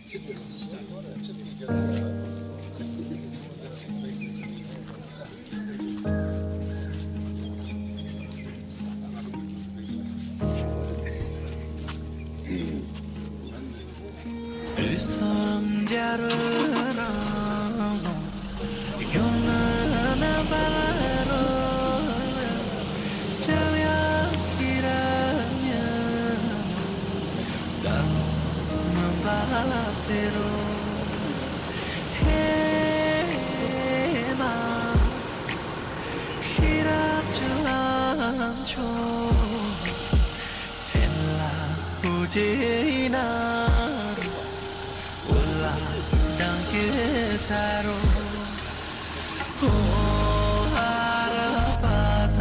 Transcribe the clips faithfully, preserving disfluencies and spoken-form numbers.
དུས་གསུམ་རྒྱལ་བའི་རང་གཟུགས། ཡོད་ན་རྣམ་པར་རོལ་པའི། འཇམ་དབྱངས་ཤེས་རབ་ཉིད་ལ། བདག་མུན་པ་སེལ་རོ། ཧེ་མ། ཤེས་རབ་ཀྱི་ལམ་མཆོག་སེམས་ལ་འོད་ཀྱི་ནོར། འོད་ལ་དྭངས་ཤིང་འཚེར་རོ། ཧོ་ཧ་ར་པ་ཙ་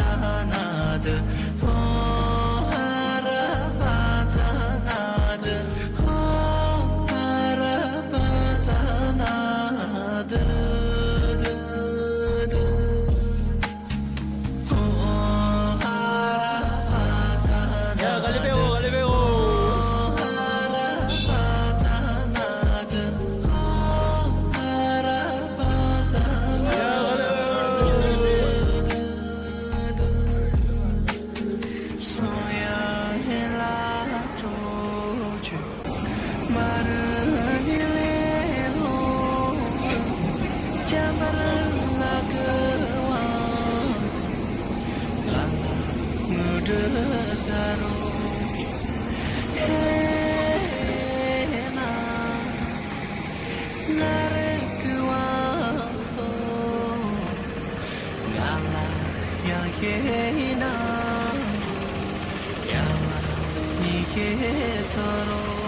ན་དུ། ཧོ་ཧ་ར་པ་ཙ་ན་དུ། ཧོ་ཧ་ར་པ་ཙ་ན་དུ། མ་རིག་ཉིད་ལས་སློང་བའི། འཇམ་དཔལ་ངག་གི་དབང་ཕྱུག་ང་ལ་དངོས་གྲུབ་སྩལ་རོ། ཧེ་ན། ང་རང་གི་དབང་ཕྱུག་ང་ལ་ཡང་ཤེས་ན། ཡང་ལ་ཡེ་ཤེས་སྩོལ་རོ།